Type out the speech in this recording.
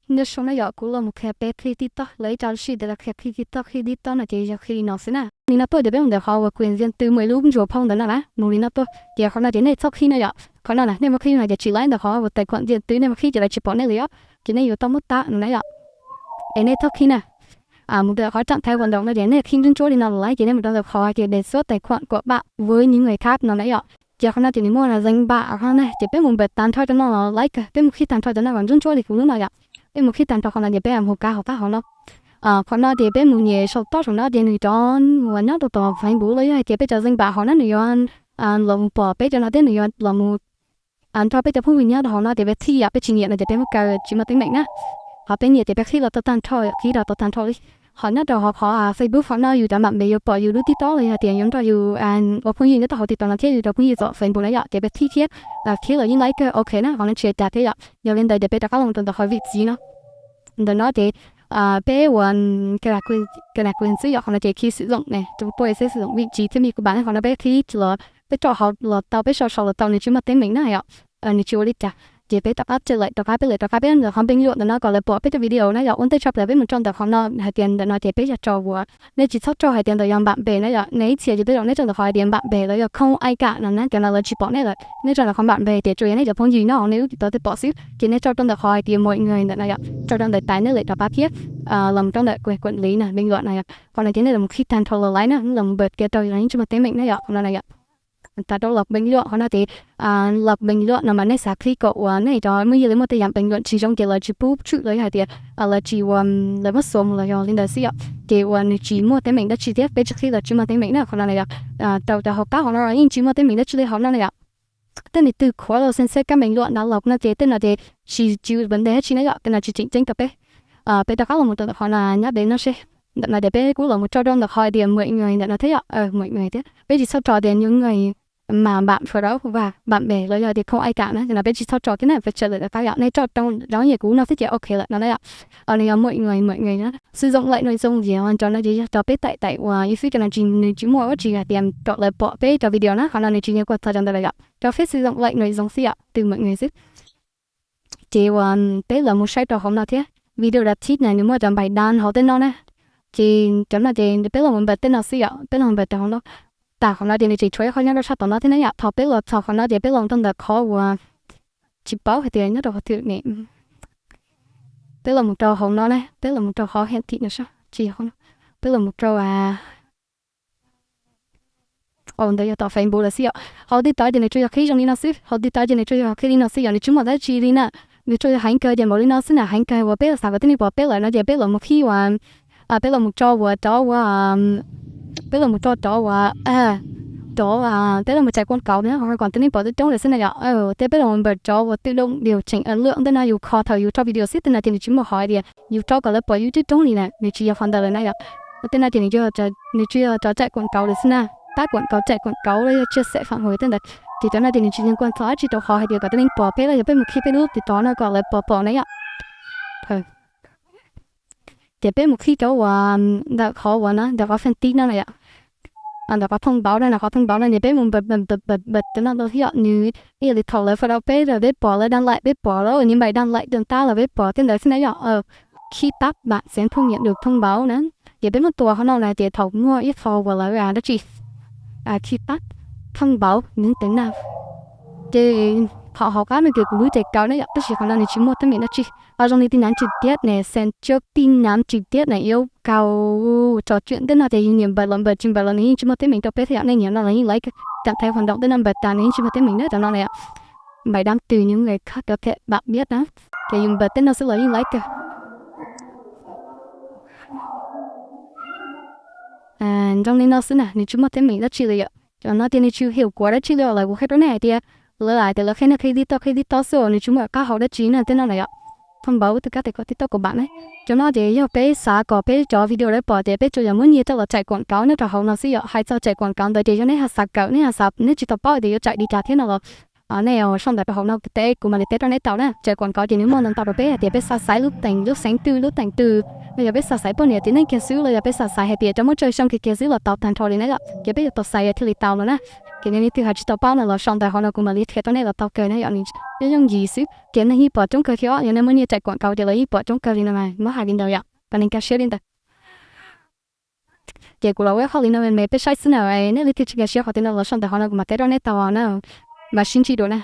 Nyob zoo na yom, kuv los mus qhia peb qhib TikTok, lawv ib txhia sib tias los qhia qhib TikTok, qhib TikTok no ces yog qhib li no xwb na. Li no tuaj ces peb mus ntawm qhov uas quyền riêng tư mười lub ntsuas phone ntawm no na, mus li no tuaj. Ces qhov no ces nej txhob qhib na yom, qhov no na nej mus qhib no ces tsis laib ntawm qhov uas tài khoản riêng tư, nej mus qhib ces lawv tsis pom nej li os, ces nej yuav tau muab tab no na yom. Es nej txhob qhib na. Mus rau qhov trang thái hoạt động no ces nej qhib ntsuab ntsuab li no los lawm ces nej mus rau ntawm qhov tias đề xuất tài khoản của bạn với những người khác no na yom. Ces qhov no ces nws muaj là danh bạ qhov no na, ces peb mus npawm tag nrho rau no los lawm, peb mus qhib tag nrho rau no kom ntsuab ntsuab li kuv lub no yom. Peb mus qhib tag nrho qhov no ces peb mus kav hauv qab hauv no. Qhov no ces peb mus nyem saum toj saum no ces nws rov mus nyob rau tom Facebook los yog hais tias peb cov danh bạ hauv no nws yuav los mus pom peb cov no thiab nws yuav los mus nrog peb cov phooj ywg nyob rau hauv no ces peb qhib yom, peb tsis nyiam no ces peb muab kaw tsis muaj teeb meem na. Ho peb nyiam ces peb qhib los tau tag nrho, qhib los tau tag nrho li. Ho nyob rau hauv qhov Facebook hauv no yus cov bạn bè yuav pom yus lub TikTok los yog tias yuav nrog yus ua phooj ywg nyob rau hauv TikTok no thiab yus cov phooj ywg tom Facebook na yom, ces peb qhib thiab, qhib los yeej laib kawg, ok na, qhov no tsis ua cas thiab yom. Yog li ntawd ces peb rov qab los mus rau ntawm qhov vị trí no. Ntawm no ces peb ua cài đặt quyền xwb yom, qhov no ces khi sử dụng này, chúng tôi sẽ sử dụng vị trí thiab mi kuv bản, qhov no peb qhib los peb rau hauv los tau, peb sau sau los tau, nws tsis muaj teeb meem na yom. Nws tsis ua li cas. Ces peb rov qab tse laim rov qab, peb laim rov qab peb ntawm qhov bình luận ntawm no kom lawv pom peb cov video na yom. Ua ntej tso plaws peb mus rau ntawm qhov no hais tias ntawm no ces peb yog tso uas, nej tsis txhob rau hais tias ntawm yog bạn bè na yom, nej ib txhia ces tej zaum nej rau ntawm qhov hais tias bạn bè los yog không ai cả no na, cov no lawv tsis pom nej lawm, nej rau ntawm qhov bạn bè tias tsuas yog nej cov phooj ywg nyob hauv nej lub TikTok thiaj pom xwb, ces nej rau rau ntawm qhov hais tias mọi người ntawm no yom, rau rau ntawm tais nej laim rov qab thiab los mus rau ntawm quyền quản lý na, bình luận na yom, qhov no ces nej los mus qhib tag nrho los lawm na, los mus npawm kiag rau los yeej tsis muaj teeb meem na yom, qhov no na yom. Tas rau los bình luận qhov no ces, los bình luận no mas nej xav qhib kom uas nej cov muaj yij li muaj tej yam bình luận tsis zoo ces lawv tsis pub tshwm los yog hais tias lawv tsis ua, lawv muab xuav mus los yog li ntawd xwb yom, ces uas nws tsis muaj teeb meem dab tsi thiab, peb tsis qhib los tsis muaj teeb meem na, qhov no na yom. Rau cov hauv qab hauv no yeej tsis muaj teeb meem dab tsi li hauv no na yom. Tej niam twg khuav los xem xét các bình luận đó lawm no ces tej no ces tsis, tsis vấn đề dab tsi na yom, tej no tsis tseem ceeb rau peb. Peb rov qab los mus rau ntawm qhov no nyob deb no seb. Ntawm no ces peb kuj los mus tso rau ntawm qhov tias mọi người ntawm no thiab yom, mọi người thiab, peb tsis txhob tso tias những người mà bạn follow và bạn bè los yog tias không ai cả na, no peb tsis txhob tso thiab na, peb tso lawm rov qab yom, nej tso rau zoo yam kuv no xwb ces ok lawm no na yom. Nws yog mọi người, mọi người na, sử dụng lại nội dung gì no ces yog rau peb taim taim uas ib xwb cov no nws tsis muaj dab tsi hais tias kom lawv pom peb cov video na, qhov no nws tsis liên quan txog rau ntawd lawm yom, cho phép sử dụng lại nội dung xwb yom, từ mọi người xwb. Ces uas peb los mus saib rau hauv no thiab, video đã thích này nws muaj cov bài đăng hauv tej no na. Ces cov no ces peb los mus npawm tej no xwb yom, peb los mus npawm rau hauv no. Tas qhov no ces nws tseem tshuav ib qho nyob rau sab tom no thiab na yom, thaum peb los txog qhov no ces peb los rau ntawm qhov uas tsis paub hais tias nyob rau qhov twg ne. Peb los mus rau hauv no na, peb los mus rau qhov hiển thị no sab, tsis yog qhov no. Peb los mus rau Ntawd yog tom Facebook lawm xwb yom. Hauv TikTok ces nws tsuas yog qhib zoo li no xwb, hauv TikTok ces nws tsuas yog qhib li no xwb yom, nws tsis muaj dab tsi li na. Nws tsuas yog heev kawg ces npaum li no xwb na, heev kawg uas peb xav kom tib neeg pom peb lawm no ces peb los mus qhib uas, peb los mus tso uas rov uas, peb los mus tso rov uas, rov, peb los mus chạy quảng cáo na, kom tib neeg pom coob coob lawm xwb na yom. Thiab peb los mus npawm rov uas tự động điều chỉnh lượng ntawm no yus kho thaum yus tso video xwb, tej no ces nws tsis muaj qhov tias yus tso kom lawv pom yus coob coob li na, nws tsis yog qhov ntawd lawm na yom. Tej no ces nws, nws tsuas yog rov chạy quảng cáo lawm xwb na, tab quảng cáo, chạy quảng cáo los yog chia sẻ phản hồi tej ntawd. Ces cov no ces nws tsis liên quan txog dab tsi rau qhov hais tias kom tib neeg pom peb los yog peb mus qhib peb lub TikTok no kom lawv pom pom na yom. Ces peb mus qhib cov uas ntawm qhov uas no, ntawm qhov fanpage no na yom. Ntawm qhov thông báo no, qhov thông báo no ces peb mus npawm, npawm, npawm, npawm cov no los yom, nws ib yam li thaum lawv follow peb los peb pom, lawv đăng lại peb pom, lawv uas nyiv npaim đăng lại dua ntab los peb pom tej ntawd xwb na yom. Khi tab bạn sẽ thu nhận được thông báo na. Ces peb muab tua qhov no na ces thaum muaj ib qho uas lawv dab tsi, khi tab thông báo những tính năng. Ces qhov hauv qab no ces kuv lub ces kaw na yom, tab sis qhov no nws tsis muaj teeb meem dab tsi. Ho zoo li tin nhắn trực tiếp này, xem trước tin nhắn trực tiếp này, yêu cầu trò chuyện tej no ces yus nyiam npawm los npawm, tsis npawm los nws yeej tsis muaj teeb meem rau peb thiab yom. Nej nyiam no los yeej laiv, cảm thấy hoạt động tej no npawm tas nws yeej tsis muaj teeb meem na, cov no na yom. Bài đăng từ những người khác có thể bạn biết na, ces yus npawm tej no xwb los yeej laiv kawg. Zoo li no xwb na, nws tsis muaj teeb meem dab tsi li yom. Cov no ces nws tsis hais kuv dab tsi li os, lawv kuv qhia rau nej hais tias, lawv hais tias lawv qhia nej qhib TikTok, qhib TikTok xwb os, nws tsis muaj qab hau dab tsi na, tej no na yom. Thông báo từ các tài khoản TikTok của bạn na. Cov no ces yog peb xav kom peb cov video lawv pom ces peb tsuas yog muab nyiag coj los chạy quảng cáo nyob rau hauv no xwb yom. Hais txog chạy quảng cáo ntawd ces yog nej ho xav kawm, nej ho xav, nej tsis tau paub tias yuav chạy li cas thiab no los, nej sau ntawv rau hauv no kuv teb, kuv mam li teb rau nej tau na. Chạy quảng cáo ces nws muaj ntau ntau rau peb hais tias peb xav xaiv lub teem, lub xeev twg, lub teem twg, los yog peb xav xaiv poj niam txiv neej kiag xwb, los yog peb xav xaiv hais tias cov muaj tsawg xyoo kiag kiag xwb los tau tag nrho li na yom. Ces peb yuav tau xaiv thiaj li tau no na. Ces nej leej twg ho tsis tau paub no los sau ntawv hauv no kuv mam li qhia rau nej los tau kawg na yom. Nws yooj yim xwb ces nej yeej pom coob kawg thiab, yog nej muaj nyiaj tseem kuam nkaus ces lawv yeej pom coob kawg li no mas muab hais li ntawd yom, kom nej nkag siab li ntawd. Ces kuv los ua hauj li no me me peb saib xwb na, nej leej twg tsis nkag siab qhov twg no los sau ntawv hauv no kuv mam teb rau nej tau na. Mam sib ntsib dua na.